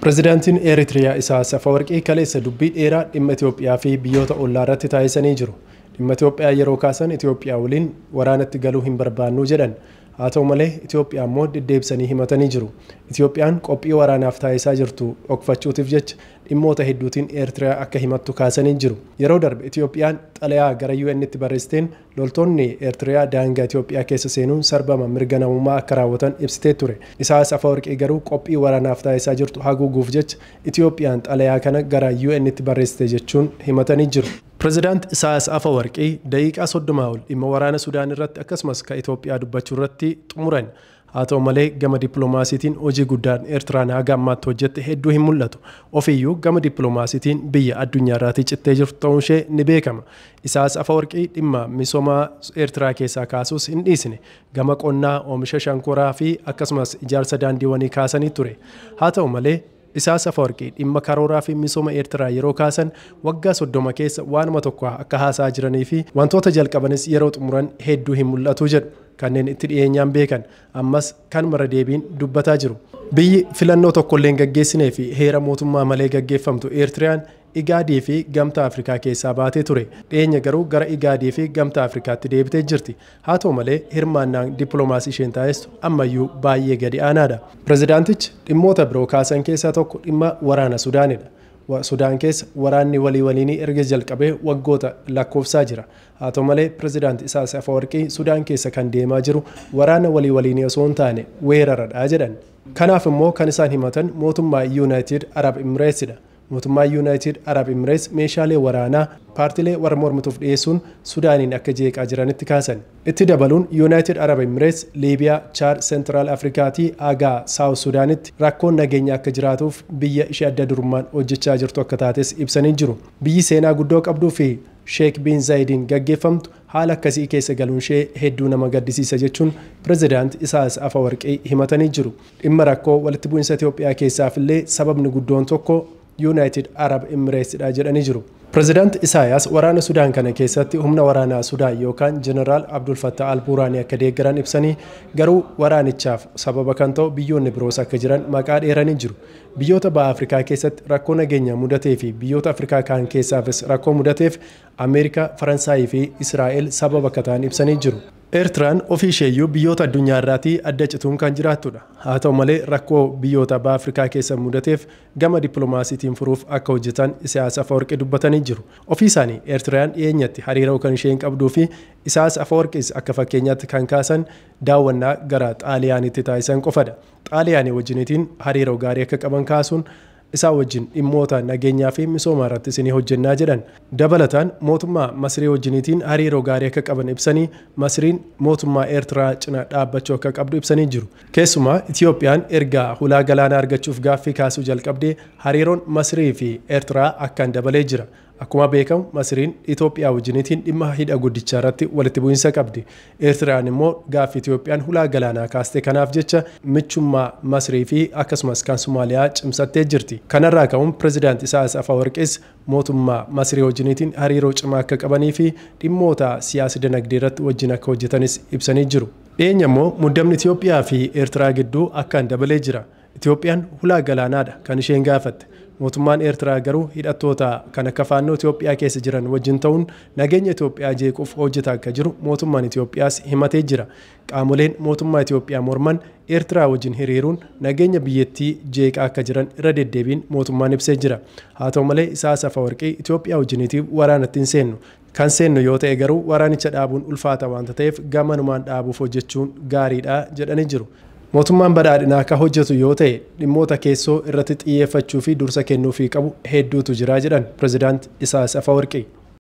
Pireezidaantiin Eritiriyaa Isaayyaas Afawarqii kaleessa dubbii dheeraa dhimma Itoophiyaa fi biyyoota ollaa irratti taasisanii jiru. Dhimma Itoophiyaa yeroo kaasan Itoophiyaa waliin waraanatti galuu hin barbaannu jedhan. Haa ta'u malee Itoophiyaa immoo deddeebisanii himatanii jiru. Itoophiyaan qophii waraanaaf taasisaa jirtu dhokfachuutiif jecha dhimmoota hedduutiin Eertiriyaa akka himattu kaasanii jiru. Yeroo darbe Itoophiyaan xalayaa gara UN'tti barreessiteen loltoonni Eertiriyaa daangaa Itoophiyaa keessa seenuun sarbama mirga namummaa akka raawwatan ibsitee ture. Isaayyaas Afawarqii garuu qophii waraanaaf taasisaa jirtu haguuguuf jecha Itoophiyaan xalayaa kana gara UN'tti barreessite jechuun himatanii jiru. Pireezidaant Isaayyaas Afawarqii daqiiqaa 30 ol dhimma waraana Sudaan irratti akkasumas kan Itoophiyaa dubbachuu irratti xumuran. Haa ta'u malee gama dippiloomaasiitiin hojii guddaan Eertiraan haga ammaatti hojjette hedduu hin mul'atu. Ofiiyyuu gama dippiloomaasiitiin biyya addunyaa irraatii cittee jirtu ta'uun ishee ni beekama. Isaayyaas Afawarqii dhimma misooma Eertiraa keessaa kaasuus hin dhiisne. Gama qonnaa, oomisha shankoraa fi akkasumas ijaarsa daandiiwwanii kaasanii ture. Haa ta'u malee Isaayyaas Afawarqii dhimma karooraa fi misooma Eertiraa yeroo kaasan waggaa 30 keessa waanuma tokko akka haasaa jiranii fi wantoota jalqabanis yeroo xumuran hedduu hin mul'atu jedhu. Kanneen itti dhiyeenyaan beekan ammas kan mara deebiin dubbataa jiru. Biyyi filannoo tokkollee hin gaggeessinee fi heera mootummaa malee gaggeeffamtu Eertiriyaan Igaadii fi Gamtaa Afrikaa keessaa baatee ture. Dhiyeenya garuu gara Igaadii fi Gamtaa Afrikaatti deebitee jirti. Haa ta'u malee hirmaannaan dippiloomaasii isheen taasistu ammayyuu baay'ee gadi aanaadha. Pireezidaantichi dhimmoota biroo kaasan keessaa tokko dhimma waraana Sudaanidha. Sudaan keessa waraanni walii waliinii erga jalqabee waggoota lakkoofsaa jira. Haa ta'u malee pireezidaant Isaayyaas Afawarqii Sudaan keessa kan deemaa jiru waraana walii waliinii osoo hin taane weeraradha jedhan. Kanaaf immoo kan isaan himatan mootummaa Yuunaayitid Arab Imireetsidha. Mootummaa Yuunaayitid Arab Imireets meeshaalee waraanaa paartilee warra mormituuf dhiyeessuun Sudaaniin akka jeeqaa jiranitti kaasan. Itti dabaluun Yuunaayitid Arab Imireets Liibiyaa, Chaad, Seentiraal Afrikaatii haga Saawut Sudaanitti rakkoon nageenya akka jiraatuuf biyya ishee adda durummaan hojjechaa jirtu akka taates ibsanii jiru. Biyyi seenaa guddoo qabduu fi Sheek Bin Zaayidiin gaggeeffamtu haala akkasii keessa galuun ishee hedduu nama gaddisiisa jechuun pireezidaant Isaayyaas Afawarqii himatanii jiru. Dhimma rakkoo walitti bu'insa Itoophiyaa keessaaf illee sababni guddoon tokko Yuunaayitid Arab Imireetsidha jedhanii jiru. Pireezidaant Isaayyaas waraana Sudaan kana keessatti humna waraanaa Sudaan yookaan Jeneraal Abdul Fattah Al-Buraanii akka deeggaran ibsanii garuu waraanichaaf sababa kan ta'u biyyoonni biroos akka jiran maqaa dheeranii jiru. Biyyoota baha Afrikaa keessatti rakkoo nageenyaa mudatee fi biyyoota Afrikaa kaan keessaafis rakkoo mudateef Ameerikaa, Faransaayii fi Israa'el sababa akka ta'an ibsanii jiru. Eertiraan ofii isheeyyuu biyyoota addunyaa irraatii adda cituun kan jiraattudha. Haa ta'u malee rakkoo biyyoota baha Afrikaa keessa mudateef gama dippiloomaasiitiin furuuf akka hojjetan Isaayyaas Afawarqii dubbatanii jiru. Ofii isaanii Eertiraan dhiyeenyatti hariiroo kan isheen qabduu fi Isaayyaas Afawarqiis akka fakkeenyaatti kan kaasan daawwannaa gara Xaaliyaaniitti taasisan qofadha. Xaaliyaanii wajjiniitiin hariiroo gaarii akka qaban kaasuun isaa wajjin dhimmoota nageenyaa fi misooma irratti isinii hojjennaa jedhan. Dabalataan mootummaa Masrii wajjiniitiin hariiroo gaarii akka qaban ibsanii Masriin mootummaa Eertiraa cina dhaabbachuu akka qabdu ibsanii jiru. Keessumaa Itoophiyaan erga hulaa galaanaa argachuuf gaaffii kaasuu jalqabdee hariiroon Masrii fi Eertiraa akkaan dabalee jira. Akkuma beekamu Masriin Itoophiyaa wajjiniitiin dhimma hidha guddichaa irratti walitti bu'iinsa qabdi. Eertiraan immoo gaaffii Itoophiyaan hulaa galaanaa kaaste kanaaf jecha michummaa Masrii fi akkasumas kan Somaaliyaa cimsattee jirti. Kanarraa ka'uun pireezidaant Isaayyaas Afawarqiis mootummaa Masrii wajjiniitiin hariiroo cimaa akka qabanii fi dhimmoota siyaasa dinagdee irratti wajjin akka hojjetanis ibsanii jiru. Dhiyeenya immoo muddamni Itoophiyaa fi Eertiraa gidduu akkaan dabalee jira. Itoophiyaan hulaa galaanaadha kan isheen gaafatte. Mootummaan Eertiraa garuu hidhattoota kan akka faannoo Itoophiyaa keessa jiran wajjin ta'uun nageenya Itoophiyaa jeequuf hojjetaa akka jiru mootummaan Itoophiyaas himatee jira. Qaamoleen mootummaa Itoophiyaa morman Eertiraa wajjin hiriiruun nageenya biyyattii jeeqaa akka jiran irra deddeebiin mootummaan ibsee jira. Haa ta'u malee Isaayyaas Afawarqii Itoophiyaa wajjiniitiif waraanatti hin seennu. Kan seennu yoo ta'e garuu waraanicha dhaabuun ulfaata waanta ta'eef gamanumaan dhaabuuf hojjechuun gaariidha jedhanii jiru. Mootummaan badhaadhinaa akka hojjetu yoo ta'e dhimmoota keessoo irratti xiyyeeffachuu fi dursa kennuufii qabu hedduutu jira jedhan pireezidaant Isaayyaas Afawarqii.